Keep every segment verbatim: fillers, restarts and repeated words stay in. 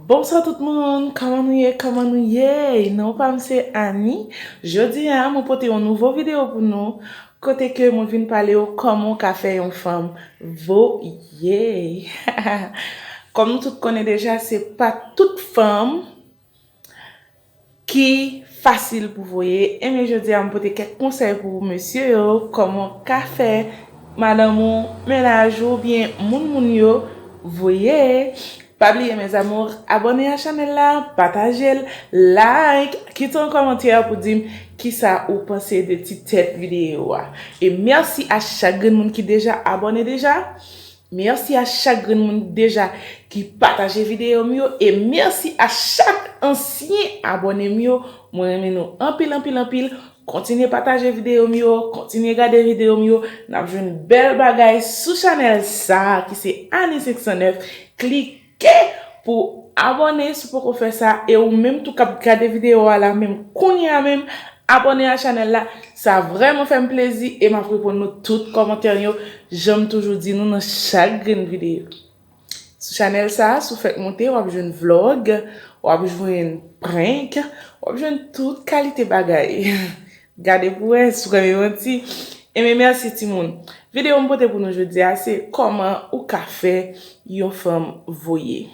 Bonswa tout moun, kòman nou ye, kòman nou ye? Non pa m se Annie. Jodi a, mwen pote yon nouvo videyo pou nou, kote ke mwen vin pale w kòman w ka fè yon fanm voye. Kòm nou tout konnen deja, se pa tout fanm ki fasil pou voye. Ebyen, jodi a, m pote kèk konsèy pou mesye yo, kòman w ka fè madanm ou, mennaj ou, oubyen moun moun yo voye. Pa bliye, mes amours, abòne a chanèl la, pataje l, like, kite yon kòmantè pou di m kisa ou panse de ti tèt videyo a. E mèsi a chak grenn moun ki deja abòne deja. Mèsi a chak grenn moun deja ki pataje videyo m yo. E mèsi a chak ansyen abòne m yo. Mwen renmen nou anpil, anpil, anpil. Kontinye pataje videyo m yo. Kontinye gade videyo m yo. N ap jwenn bèl bagay sou chanèl sa a ki se Annie senk san nèf. Klike pou abòne si w poko fè sa. E ou menm tou k ap gade videyo a la menm kounye a menm, abòne a chanèl la. Sa vrèman fè m plezi e m ap reponn nou tout kòmantè yo, jan m toujou di nou nan chak grenn videyo. Sou chanèl sa a, si w fèk monte, w ap jwenn vlog, w ap jwenn prank, w ap jwenn tout kalite bagay. Gade pou wè si w renmen manti. Ebyen, mèsi timoun. Videyo m pote pou nou jodi a, se kòman ou ka fè yon fanm voye.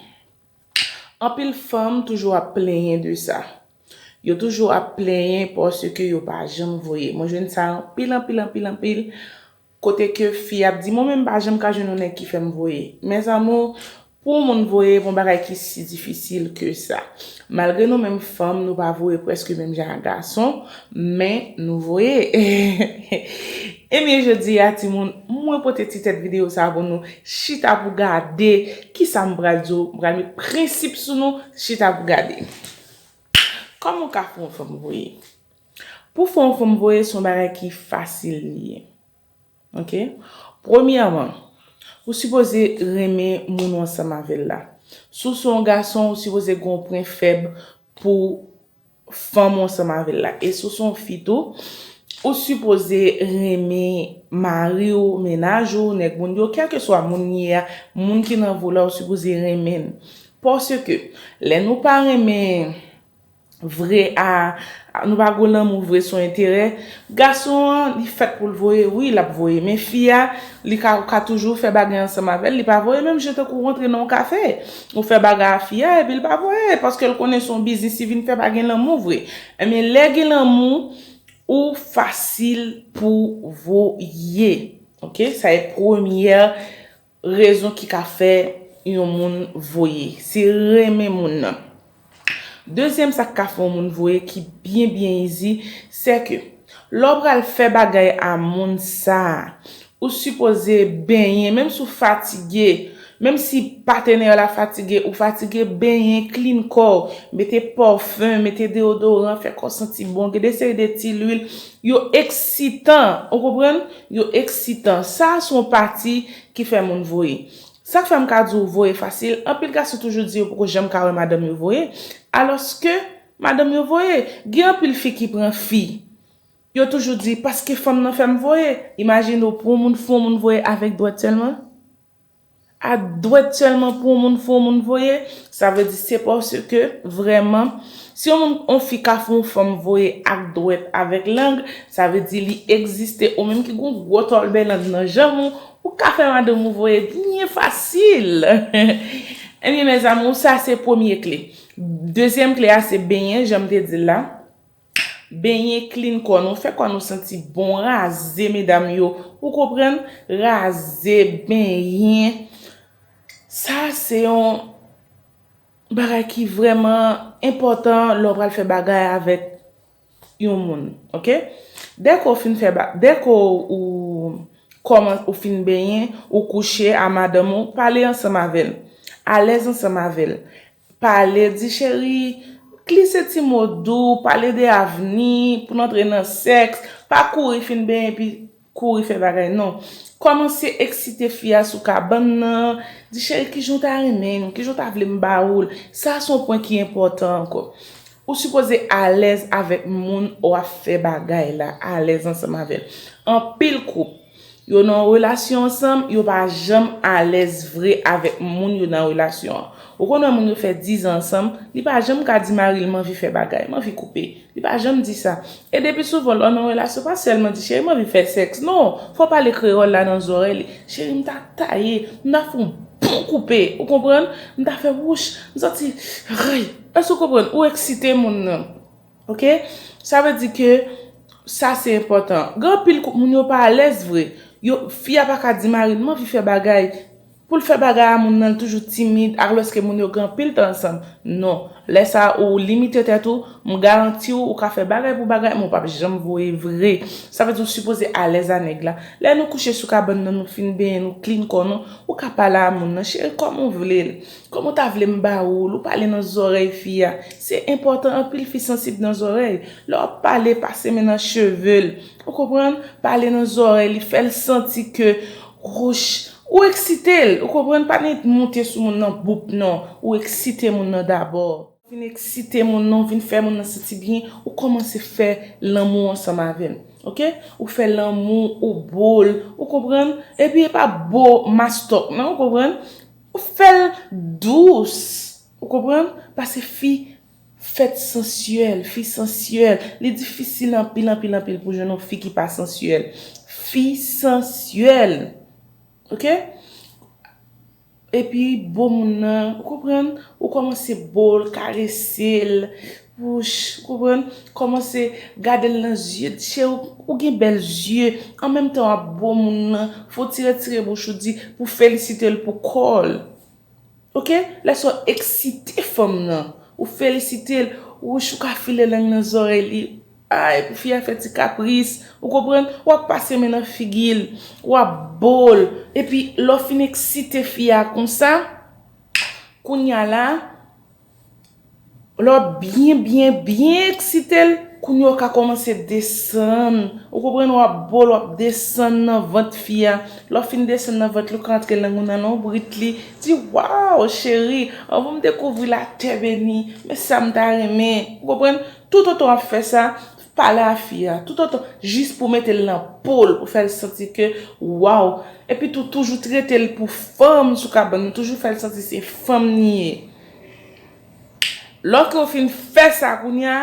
Anpil fanm toujou ap plenyen de sa. Yo toujou ap plenyen paske yo pa janm voye. Mwen jwenn sa anpil, anpil, anpil, anpil. Kote ke fi ap di, "Mwen menm pa janm ka jwenn yon nèg ki fè m voye." Mes amours, pou yon moun voye, yon bagay ki si difisil ke sa. Malgre nou menm fanm, nou pa voye prèske menm jan ak gason, men nou voye. Ebyen, jodi a, timoun, mwen pote ti tèt videyo sa a pou nou chita pou gade kisa m pral di w, m pral met prensip sou nou, chita pou gade. Kòman w ka fè yon fanm voye? Pou fè yon fanm voye, se yon bagay ki fasil li ye. Ok? Premyèman, ou sipoze renmen moun ou ansanm avè l la. Si w se yon gason, ou sipoze gen yon pwen fèb pou fanm ou ansanm avè l la. E si w se yon fi tou, ou sipoze renmen mari w, mennaj ou, nèg moun yo, kèlkeswa moun li ye a, moun ki nan vi w la, ou sipoze renmen l. Paske, lè nou pa renmen vre a, a- nou pa gen lanmou vre, se yon enterè, gason an, li fèt pou l voye, wi, l ap voye. Men fi a, li ka, ou ka toujou fè bagay ansanm avè l, li pa voye, menm jan tankou w rantre nan yon kafe, ou fè bagay a fi a, epi l pa voye, paske l konnen se yon biznis, li vin fè, pa gen lanmou vre. Ebyen, lè gen lanmou, ou fasil pou voye. Ok? Sa e premyè rezon ki ka fè yon moun voye, se renmen moun nan. Dezyèm sa k ka fè yon moun voye ki byen, byen easy, se ke lè w pral fè bagay a moun sa a, ou sipoze benyen, menm si w fatige, menm si patenè w la fatige, ou fatige, benyen, clean kò w, mete pòfen, mete deyodoran, fè kò w santi bon, gen de seri de ti lwil, yo eksitan, ou konprann? Yo eksitan. Sa a se yon pati ki fè moun voye. Sa k fè m ka di w voye fasil, anpil gason toujou di yo poko janm ka wè madanm yo voye, alòske madanm yo voye. Gen anpil fi ki pran fi. Yo toujou di, "Paske fanm nan fè m voye." Imajine w, pou yon moun, fè yon moun voye avèk dwèt sèlman. A dwèt sèlman pou yon moun, fè yon moun voye. Sa vle di, se paske vrèman, si yon moun, yon fi ka fè yon fanm voye ak dwèt, avèk lang, sa vle di li egziste. Ou menm ki gen yon gwo tòlbè lang nan janm ou, ou ka fè madanm ou voye byen fasil. Ebyen, mes amours, sa se premye kle. Dezyèm kle a se benyen, jan m te di l la. Benyen, clean kò nou, fè kò nou santi bon, raze medam yo. Ou konprann? Raze, benyen. Sa se yon bagay ki vrèman enpòtan lè w pral fè bagay avèk yon moun, ok? Dèke w fin fè ba, dèke w, ou kòman, ou fin benyen, ou kouche a madanm ou, pale ansanm avè l. Alèz ansanm avè l. Pale, di, "Cheri," glise ti mo dou, pale de avni, pou n antre nan sèks, pa kouri fin benyen epi kouri fè bagay, non. Kòmanse eksite fi a sou kabann nan, di, "Cheri, kijan w ta renmen m, kijan w ta vle m ba ou l?" Sa se yon pwen ki enpòtan ankò. Ou sipoze alèz avèk moun w ap fè bagay la, alèz ansanm avè l. Anpil koup, Yo nan yon relasyon ansanm, yo pa janm alèz vre avèk moun yo nan relasyon an. Ou konn wè moun yo fè diz an ansanm, li pa janm ka di mari l, "M anvi fè bagay, m anvi koupe." Li pa janm di sa. E depi souvan, lè w nan yon relasyon, pa sèlman di, "Cheri, m anvi fè sèks." Non, fò w pale kreyòl la nan zòrèy li. "Cheri, m ta taye, m ta fè yon bon koupe." Ou konprann? "M ta fè wouch, m santi, ray." Èske w konprann? Ou eksite moun nan. Ok? Sa vle di ke sa se enpòtan. Gen anpil koup moun yo pa alèz vre. Yo, fi a pa ka di mari l, "M anvi fè bagay." Pou l fè bagay a moun nan, l toujou timid, alòske moun yo gen anpil tan ansanm. Non. Lè sa a, ou limite tèt ou, m garanti w, ou ka fè bagay pou bagay, men w p ap janm voye vre. Sa vle di w sipoze alèz a nèg la. Lè nou kouche sou kabann nan, nou fin benyen, nou clean kò nou, ou ka pale a moun nan, "Cheri, kòman w vle l? Kòman w ta vle m ba ou l?" Ou pale nan zòrèy fi a. Se enpòtan, anpil fi sansib nan zòrèy. Lè w ap pale, pase men nan cheve l. Ou konprann? Pale nan zòrèy li, fè l santi ke, wouch, ou eksite l. Ou konprann? Pa nèt monte sou moun nan, boup, non. Ou eksite moun nan dabò. Vin eksite moun nan, vin fè moun nan santi byen, ou kòmanse fè lanmou ansanm avè l. Ok? Ou fè lanmou, ou bo l, ou konprann? Epi e pa bo mastòk, non, ou konprann? Ou fè l dous, ou konprann? Paske fi fèt sansyèl, fi sansyèl. Li difisil anpil, anpil, anpil pou jwenn yon fi ki pa sansyèl. Fi sansyèl. Ok? Epi, bo moun nan, ou konprann? Ou kòmanse bo l, karese l, wouch, ou konprann? Kòmanse gade l nan zye, di, "Cheri, ou, ou gen bèl zye." An menm tan, w ap bo moun nan, fè w ti retire bouch ou di, pou felisite l pou kò l. Ok? Lè sa w eksite fanm nan, ou felisite l, wouch, ou ka file lang nan zòrèy li. Ay, pou fi a fè ti kapris, ou konprann? W ap pase men nan figi l, w ap bo l. Epi, lè w fin eksite fi a konsa, kounye a la, lè w byen, byen, byen eksite l, kounye a w ka kòmanse desann. Ou konprann? W ap bo l, w ap desann nan vant fi a. Lè w fin desann nan vant li, w ka antre lang ou nan lonbrit li. Di, "Waw, cheri, anvan m dekouvri latè beni, men sa m ta renmen." Ou konprann? Toutotan w ap fè sa, pale a fi a. Toutotan, jis pou mete l nan po l, pou fè l santi ke, waw. Epi tou, toujou trete l pou fanm sou kabann nan. Toujou fè l santi se fanm li ye. Lòske w fin fè sa kounye a,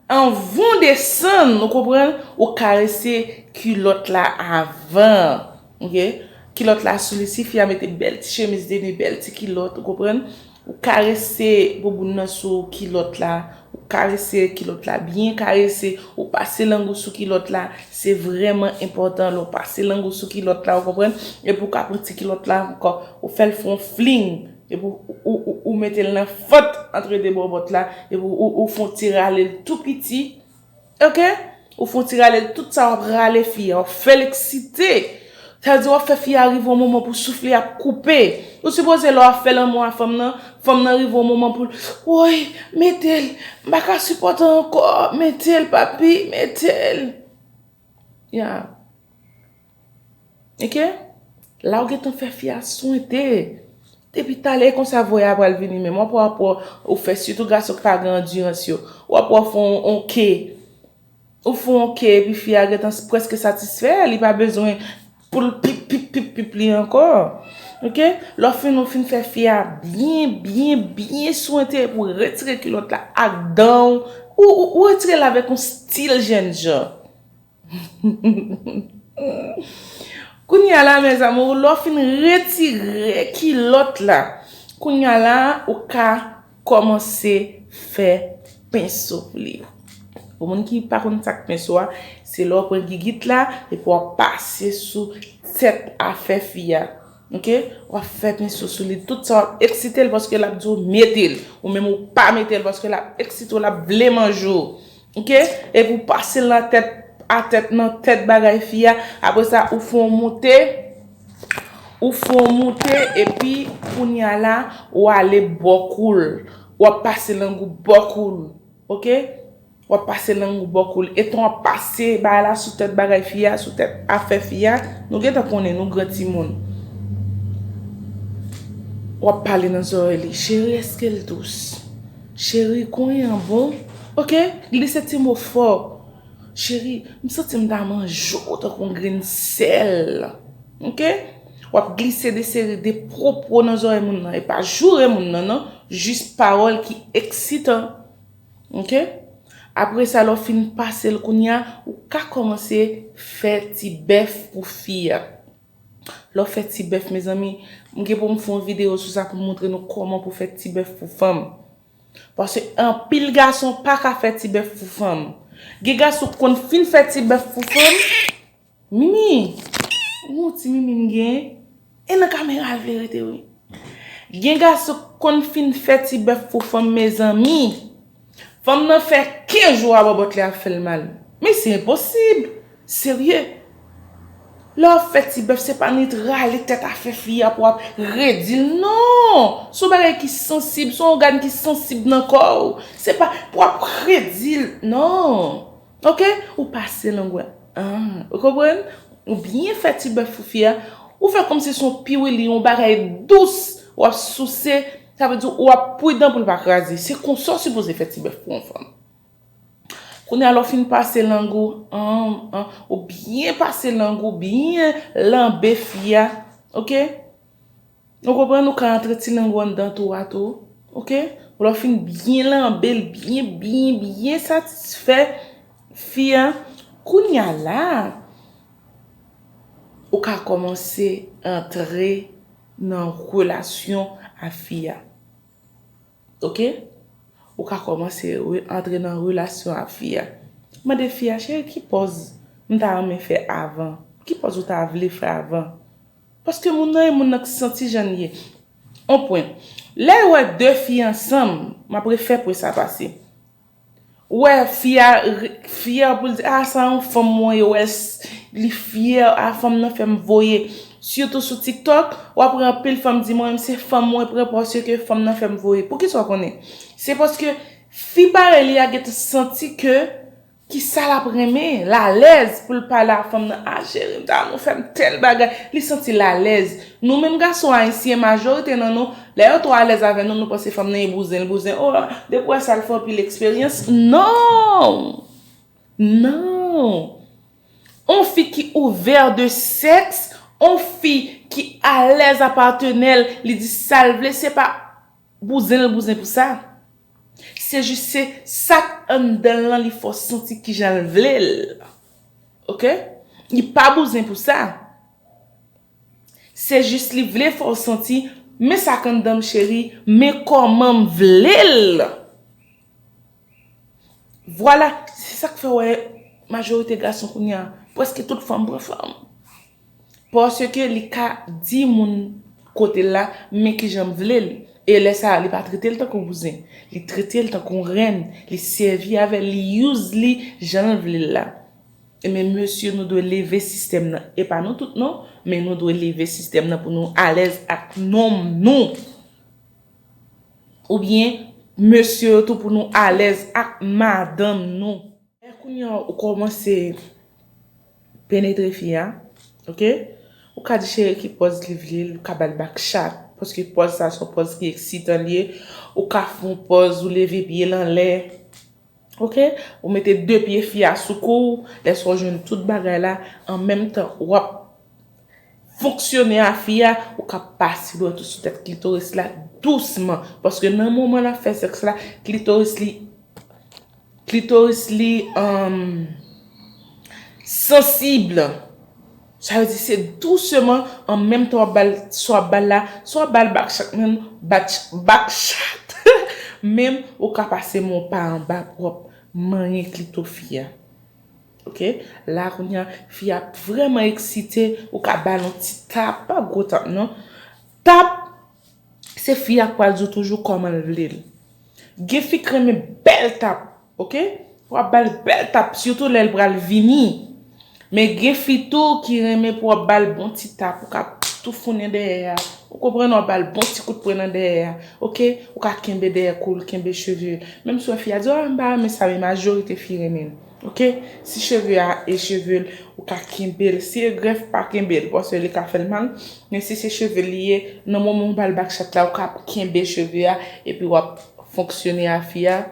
anvan w desann, ou konprann, ou karese kilòt la avan. Ok? Kilòt la sou li, si fi a mete bèl ti chemiz de nwi, bèl ti kilòt, ou konprann? Ou karese bouboun nan sou kilòt la, ou karese kilòt la, byen karese, ou pase lang ou sou kilòt la, se vrèman enpòtan lè w pase lang ou sou kilòt la, ou konprann? Epi ou ka pran ti kilòt la ankò, ou fè l fè yon fling, epi ou, ou, ou, ou mete l nan fant antre de bòbòt la, epi ou, ou, ou fè yon ti rale l tou piti, ok? Ou fè yon ti rale l, tout sa w ap rale fi a, w ap fè l eksite. Sa vle di w ap fè fi a rive yon moman pou souf li ap koupe. Ou sipoze lè w ap fè lanmou a fanm nan, fanm nan rive yon moman pou l, woy, mete l, m pa ka sipòte ankò, mete l, papi, mete l. Ya. Ok? La w gentan fè fi a swente. Depi talè, e konsa voye a pral vini menm. W ap wè, w ap wè, ou fè sitou gason ki pa gen andirans yo. W ap wè, w fè yon, yon ke. Ou fè yon ke, epi fi a gentan s-, prèske satisfè, li pa bezwen pou l pip, pip, pip, pip li ankò. Ok? Lè w fin, ou fin fè fi a byen, byen, byen swente, epi w retire kilòt la ak dan w. Ou, ou, ou retire l avèk yon stil jènjan. Kounye a la, mes amours, lè w fin retire kilòt la, kounye a la, ou ka kòmanse fè penso pou li. Pou moun ki pa konn sa k penso a, se lè w pran gigit la, epi w ap pase sou tèt afè fi a. Ok? W ap fè penso sou li. Tout sa w ap eksite l paske l ap di w mete l. Ou menm ou pa mete l paske l ap eksite w, l ap vle manje w. Ok? Epi w pase l nan tèt, a tèt, nan tèt bagay fi a. Apre sa, ou fè w moute. Ou fè w moute, epi kounye a la, ou ale bò kou l. W ap pase lang ou bò kou l. Ok? W ap pase lang ou bò kou l. Etan w ap pase bagay la sou tèt bagay fi a, sou tèt afè fi a, nou gentan konnen nou gran timoun. W ap pale nan zòrèy li, "Cheri, èske l dous? Cheri, konyen an bon?" Ok? Glise ti mo fò. "Cheri, m santi m ta manje w tankou yon grenn sèl." Ok? W ap glise de seri de pwopo nan zòrèy moun nan. E pa joure moun nan, non. Jis pawòl ki eksitan. Ok? Apre sa, lè w fin pase l kounye a, ou ka kòmanse fè ti bèf pou fi a. Lè w fè ti bèf, mezanmi, m gen pou m fè yon videyo sou sa pou m montre nou kòman pou fè ti bèf pou fanm. Paske anpil gason pa ka fè ti bèf pou fanm. Gen gason k konn fin fè ti bèf pou fanm. Mimi, ou ti Mimi m gen. E nan kamera l vle rete, wi. Gen gason k konn fin fè ti bèf pou fanm, mezanmi. Fanm nan fè kenz jou a bòbòt li ap fè l mal. Men se enposib. Serye. Lè w ap fè ti bèf, se pa nit rale tèt afè fi a pou w ap redi l, non! Se yon bagay ki sansib, se yon ògàn ki sansib nan kò w. Se pa pou w ap redi l, non! Ok? Ou pase lang ou. Ah, ou konprann? Ou byen fè ti bèf pou fi a. Ou fè kòmsi se yon piwili, yon bagay dous. W ap souse. Sa vle di ou ap pridan pou l pa kraze. Se konsa w sipoze fè ti bèf pou yon fanm. Kounye a, lè w fin pase lang ou, an, an, ou byen pase lang ou, byen lanbe fi a. Ok? Ou konprann, ou ka antre ti lang ou anndan tou a tou. Ok? Lè w fin byen lanbe l, byen, byen, byen satisfè fi a. Kounye a la, ou ka kòmanse antre nan relasyon a fi a. Ok? Ou ka kòmanse re- antre nan relasyon a fi a. Mande fi a, cheri, ki pòz m ta renmen fè avan? Ki pòz ou ta vle fè avan? Paske moun nan e moun nan ki santi jan l ye. On pwen. Lè yo wè de fi ansanm, m ap refè pwen sa pase. Ou wè fi a re- fyè pou l di, a, sa yon fanm mwen ye, wè s- li fyè, a, fanm nan fè m voye. Sitou sou TikTok, w ap wè anpil fanm di, mwen menm se fanm mwen pran paske fanm nan fè m voye. Poukisa w konnen? Se paske fi parèy li a gentan santi ke ki sa l ap renmen, l alèz pou l pale a fanm nan, a cheri m ta renmen w fè m tèl bagay, li santi l alèz. Nou menm gason ayisyen, majorite nan nou, lè yo twò alèz avè nou, nou panse fanm nan e bouzen, l bouzen, o, depi w wè sa l fè anpil eksperyans. Non! Non! On fi ki ouvè de sèks, on fi ki alèz a patnè l, li di sa l vle, se pa bouzen l bouzen pou sa. Se jis se sa k anndan l lan li fè w santi kijan l vle l. Ok? Li pa bouzen pou sa. Se jis li vle fè w santi, men sa k anndan m cheri, men kòman m vle l. Vwala, se sa k fè w wè majorite gason kounye a, prèske tout fanm pran fanm. Paske li ka di moun kote l la, men kijan m vle l. E lè sa a, li pa trete l tankou bouzen. Li trete l tankou yon rèn. Li sèvi avè l, li use li jan l vle l la. Ebyen, mesye, nou dwe leve sistèm nan. E pa nou tout non, men nou dwe leve sistèm nan pou nou alèz ak nonm nou. Oubyen, mesye yo tou pou nou alèz ak madanm nou. Lè kounye a ou kòmanse penetre fi a, ok? Ou ka di cheri ki pòz li vle, ou ka ba l back shot, paske pòz sa se yon pòz ki eksitan li ye. Ou ka fè yon pòz, ou leve pye l anlè, ok? Ou mete de pye fi a sou kou w, lè sa w jwenn tout bagay la, an menm tan w ap fonksyone a fi a, ou ka pase dwèt ou sou tèt klitoris la dousman. Paske nan moman l ap fè sèks la, klitoris li, klitoris li, um, sansib. Sa vle di se dousman, an menm tan w ap ba l, sa w ap ba l la, sa w ap ba l back shot, menm back, back shot. Menm ou ka pase men w pa anba pou w ap manyen klito fi a. Ok? La, kounye a, fi a vrèman eksite, ou ka ba l yon ti tap, pa gwo tap non. Tap, se fi a k pral di w toujou kòman l vle l. Gen fi k renmen bèl tap, ok? W ap ba l bèl tap, sitou lè l pral vini. Men gen fi tou ki renmen pou w ap ba l bon ti tap, ou ka toufounen dèyè a. Ou konprann, w ap ba l bon ti kout pwen nan dèyè a, ok? Ou ka kenbe dèyè kou l, kenbe cheve l. Menm si w wè fi a di, a, m pa renmen sa, men majorite fi renmen l. Ok? Si cheve a e cheve l, ou ka kenbe l. Si e grèf, pa kenbe l, paske li ka fè l mal. Men si se cheve l li ye, nan moman ou ba l back shot la, ou ka kenbe cheve a, epi w ap fonksyone a fi a,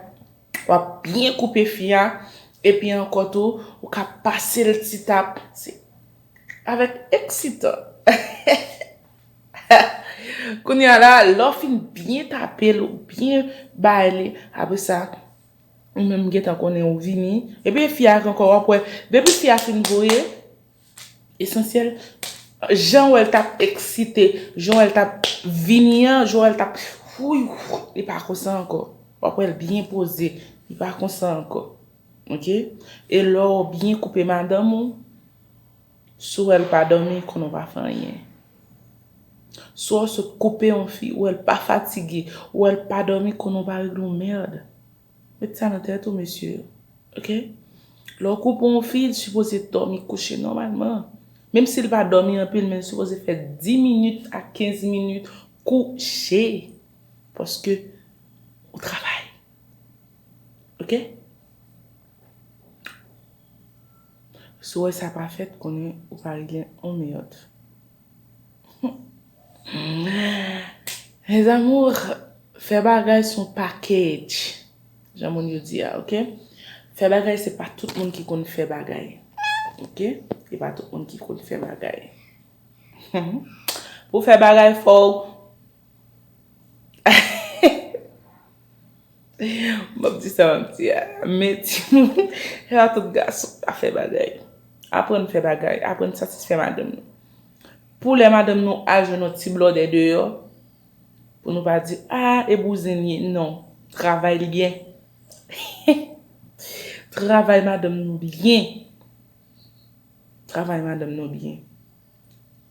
w ap byen koupe fi a, epi ankò tou, ou ka pase l ti tap. Se avèk eksitan. Kounye a la, lè w fin byen tape l, ou byen bay li, apre sa, ou menm gentan konnen ou vini. Epi fi a ankò, w ap wè, depi fi a fin voye, esansyèl, jan w wè l t ap eksite, jan w wè l t ap vini an, jan w wè l t ap, wouy, wouy, li pa konsa ankò. W ap wè l byen poze, li pa konsa ankò. Oke? E lè w byen koupe madanm ou, si w wè l pa dòmi, konnen w pa fè anyen. Si w sot koupe yon fi, w wè l pa fatige, w wè l pa dòmi, konnen w pa regle yon mèd. Met sa nan tèt ou, mesye. Oke? Lè w koupe yon fi, l sipoze dòmi kouche nòmalman. Menm si l pa dòmi anpil, men l sipoze fè dis minit a kenz minit kouche. Paske ou travay. Oke? Si w wè sa pa fèt, konnen ou pa regle yon mèd. Mes amours, fè bagay se yon package. Jan moun yo di a, oke? Fè bagay se pa tout moun ki konn fè bagay. Oke? Se pa tout moun ki konn fè bagay. Pou fè bagay fò w M ap di sa m ap di a. Men timoun, se pa tout gason k ka fè bagay. Aprann fè bagay, aprann satisfè madanm nou. Pou lè madanm nou al jwenn yon ti blòdè deyò, pou nou pa di, a, e bouzen l ye. Non, travay l ye. Travay madanm nou byen. Travay madanm nou byen.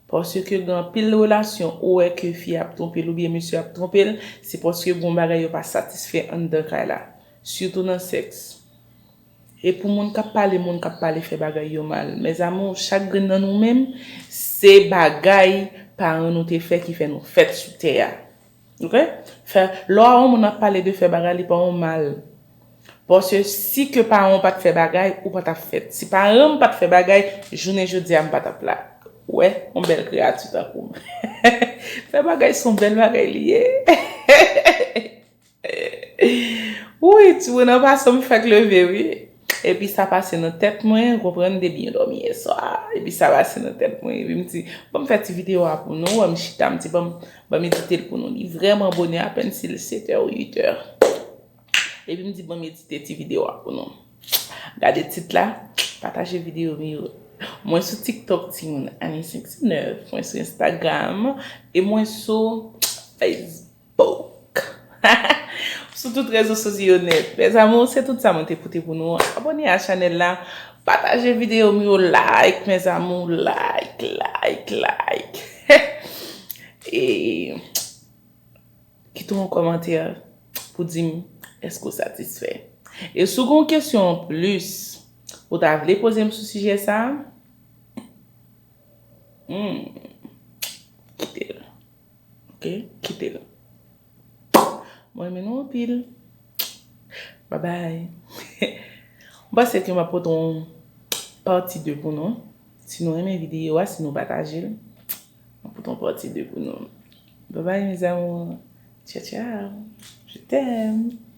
Paske gen anpil relasyon, ou wè ke fi a ap twonpe l oubyen mesye a ap twonpe l, se paske gen yon bagay yo pa satisfè anndan kay la. Sitou nan sèks. E pou moun k ap pale, moun k ap pale fè bagay yo mal. Mes amours, chak grenn nan nou menm, se bagay paran nou te fè ki fè nou fèt sou tè a. Oke? Fè, lè w wè yon moun ap pale de fè bagay, li pa yon mal. Paske si ke paran w pa t fè bagay, ou pa t ap fèt. Si paran m pa t fè bagay, jounen jodi a m pa t ap la. Ou wè, yon bèl kreyati tankou m. Fè bagay se yon bèl bagay li ye. Wi, timoun, an pasan m fèk leve, wi. Epi sa pase nan tèt mwen, konprann, te byen dòmi yè swa. Epi sa pase nan tèt mwen, epi m di, ban m fè ti videyo a pou nou, wè m chita, m di, ban m, ban m edite l pou nou. Li vrèman bonè, apèn si l sèt è ou uit è. Epi m di, ban m edite ti videyo a pou nou. Gade tit la, pataje videyo m yo. Mwen sou TikTok, timoun, Annie senk sèt nèf, mwen sou Instagram, e mwen sou Facebook. Sou tout rezo sosyo yo nèt. Mes amours, se tout sa mwen te pote pou nou. Abòne a chanèl la. Pataje videyo m yo, like, mes amours, like, like, like. E kite yon kòmantè pou di m èske w satisfè. E si w gen yon kesyon anplis ou ta vle poze m sou sijè sa, hmm, kite l. Oke, kite l. Mwen renmen nou anpil. Babay. M panse ke m ap pote yon pati de pou nou. Si nou renmen videyo a, si nou pataje l, m ap pote yon pati de pou nou. Babay, mes amours. Tchao, tchao. Je t'aime.